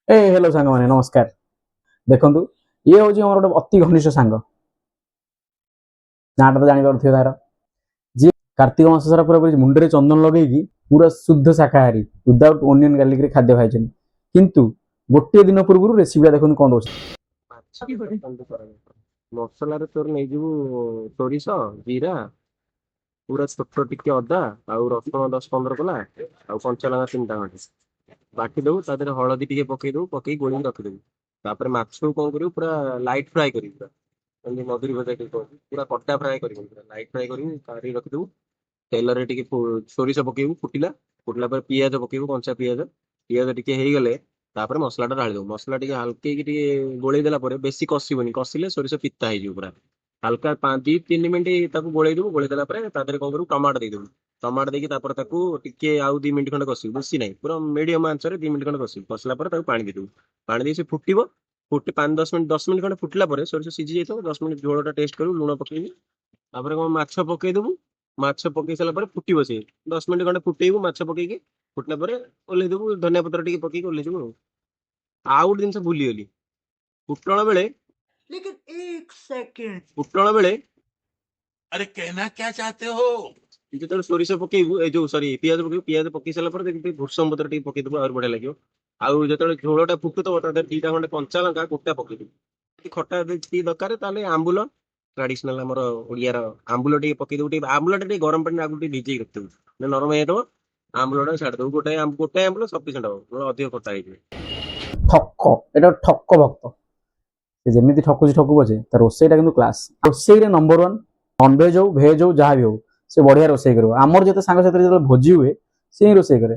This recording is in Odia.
ଏ ହ୍ୟାଲୋ ସାଙ୍ଗମାନେ, ନମସ୍କାର। ଦେଖନ୍ତୁ, ଇଏ ହେଉଛି ଆମର ଗୋଟେ ଅତି ଘନିଷ୍ଠ ସାଙ୍ଗ। ନାଁଟା ତ ଜାଣିପାରୁଥିବେ ତାର। ଯିଏ କାର୍ତ୍ତିକ ମାସ ସାରା ପୁରା ମୁଣ୍ଡରେ ଚନ୍ଦନ ଲଗେଇକି ପୁରା ଶୁଦ୍ଧ ଶାକାହାରୀ, ୱିଦାଉଟ୍ ଓନିଅନ୍ ଗାର୍ଲିକରେ ଖାଦ୍ୟ ଖାଇଛନ୍ତି, କିନ୍ତୁ ଗୋଟିଏ ଦିନ ପୂର୍ବରୁ ରେସିପିଟା ଦେଖନ୍ତୁ କଣ ଦଉଛି। ମାଛ ମସଲାରେ ତୋର ନେଇଯିବୁ ସୋରିଷ, ଜିରା, ପୁରା ଛୋଟ ଟିକେ ଅଦା ଆଉ ରସୁଣ 10-15 କୋଲା ଆଉ କଞ୍ଚା ଲଙ୍କା ତିନିଟା ଖଣ୍ଡେ ବାଟି ଦବୁ। ତା ଦେହରେ ହଳଦୀ ଟିକେ ପକେଇ ଦବୁ, ପକେଇ ଗୋଳେଇକି ରଖିଦବୁ। ତାପରେ ମାଛକୁ କଣ କରିବୁ, ପୁରା ଲାଇଟ୍ ଫ୍ରାଏ କରିବୁ, ପୁରା ଯେମିତି ମଧୁରୀ ଭଜା ଟିକେ କହନ୍ତି। ପୁରା କଟା ଫ୍ରାଏ କରିବୁ, ପୁରା ଲାଇଟ୍ ଫ୍ରାଏ କରିବୁ, କାଢିକି ରଖିଦବୁ। ତେଲରେ ଟିକେ ସୋରିଷ ପକେଇବୁ। ଫୁଟିଲା ଫୁଟିଲା ପରେ ପିଆଜ ପକେଇବୁ, କଞ୍ଚା ପିଆଜ। ପିଆଜ ଟିକେ ହେଇଗଲେ ତାପରେ ମସଲାଟା ଢାଳି ଦବୁ। ମସଲା ଟିକେ ହାଲକେଇକି ଟିକେ ଗୋଳେଇ ଦେଲା ପରେ, ବେଶୀ କଷିବନି, କଷିଲେ ସୋରିଷ ପିତା ହେଇଯିବ। ପୁରା ହାଲକା 2-3 ମିନିଟ୍ ତାକୁ ଗୋଳେଇ ଦବୁ। ଗୋଳେଇ ଦେଲା ପରେ ତା ଦେହରେ କଣ କରିବୁ, ଟମାଟୋ ଦେଇଦବୁ। ଟମାଟୋ ଦେଇକି ତାପରେ ତାକୁ ଟିକେ ଆଉ 2 ମିନିଟ୍ ଖଣ୍ଡେ କଷିବୁ, ବେଶୀ ନାହିଁ, ପୁରା ମିଡିୟମ ଆଞ୍ଚରେ 2 ମିନିଟ୍ ଖଣ୍ଡେ କଷିବୁ। କଷିଲା ପରେ ତାକୁ ପାଣି ଦେଇଦବୁ। ପାଣି ଦେଇ ସେ ଫୁଟିବ। ଫୁଟି 5-10 ମିନିଟ୍, 10 ମିନିଟ୍ ଖଣ୍ଡେ ଫୁଟିଲା ପରେ ସୋରିଷ ସିଝି ଯାଇଥିବ। 10 ମିନିଟ୍ ଝୋଳଟା ଟେଷ୍ଟ କରିବୁ, ଲୁଣ ପକେଇବୁ। ତାପରେ କଣ, ମାଛ ପକେଇଦବୁ। ମାଛ ପକେଇ ସାରିଲା ପରେ ଫୁଟିବ ସେ, 10 ମିନିଟ୍ ଖଣ୍ଡେ ଫୁଟେଇବୁ। ମାଛ ପକେଇକି ଫୁଟିଲା ପରେ ଓହ୍ଲେଇ ଦବୁ, ଧନିଆ ପତ୍ର ଟିକେ ପକେଇକି ଓହ୍ଲେଇ ଦବୁ। ଆଉ ଗୋଟେ ଜିନିଷ ଭୁଲିଗଲି, ଫୁଟଣ ବେଳେ लेकिन एक सेकंड। ଫୁଟଣ ବେଳେ अरे, कहना क्या चाहते हो? ଯେତେବେଳେ ସୋରିଷ ପକେଇବୁ, ଏ ଯୋଉ ସରି, ପିଆଜ ପକେଇବୁ, ପିଆଜ ପକେଇ ସାରିଲା ପରେ ଟିକେ ଭୃସଙ୍ଗ ପତ୍ର ଟିକେ ପକେଇଦବୁ, ଆହୁରି ବଢିଆ ଲାଗିବ। ଆଉ ଯେତେବେଳେ ଝୋଳଟା ଫୁଟୁଥିବ, ତା ଦେହରେ ଦିଟା ଖଣ୍ଡେ କଞ୍ଚା ଲଙ୍କା ଗୋଟା ପକେଇଦବୁ। ଯଦି ଖଟା ଯଦି ଦରକାର, ତାହେଲେ ଆମ୍ବୁଲ, ଟ୍ରାଡିସନାଲ ଆମର ଓଡିଆର ଆମ୍ବୁଲ ଟିକେ ପକେଇଦବୁ। ଟିକେ ଆମ୍ବୁଲଟା ଟିକେ ଗରମ ପାଣିରେ ଆଗରୁ ଟିକେ ଭିଜେଇକି ରଖିଦବୁ, ନରମ ହେଇଯାଇଥିବ। ଆମ୍ବୁଲଟା ଛାଡ଼ିଦବୁ। ଗୋଟାଏ ଆମ୍ବୁଲ ସଫିସିଏଣ୍ଟ ହବ, ନହେଲେ ଅଧିକ ଖଟା ହେଇଯିବ। ଠକ, ଏଇଟା ଗୋଟେ ଠକ ଭକ୍ତ। ସେ ଯେମିତି ଠକୁଛି ଠକୁ ପଛେ, ତା ରୋଷେଇଟା କିନ୍ତୁ କ୍ଲାସ୍। ରୋଷେଇରେ ନମ୍ବର ୱାନ୍। ନନଭେଜ ହଉ, ଭେଜ ହଉ, ଯାହା ବି ହଉ, ସେ ବଢିଆ ରୋଷେଇ କରିବ। ଆମର ଯେତେ ସାଙ୍ଗସାଥିରେ ଯେତେବେଳେ ଭୋଜି ହୁଏ, ସେ ହିଁ ରୋଷେଇ କରେ।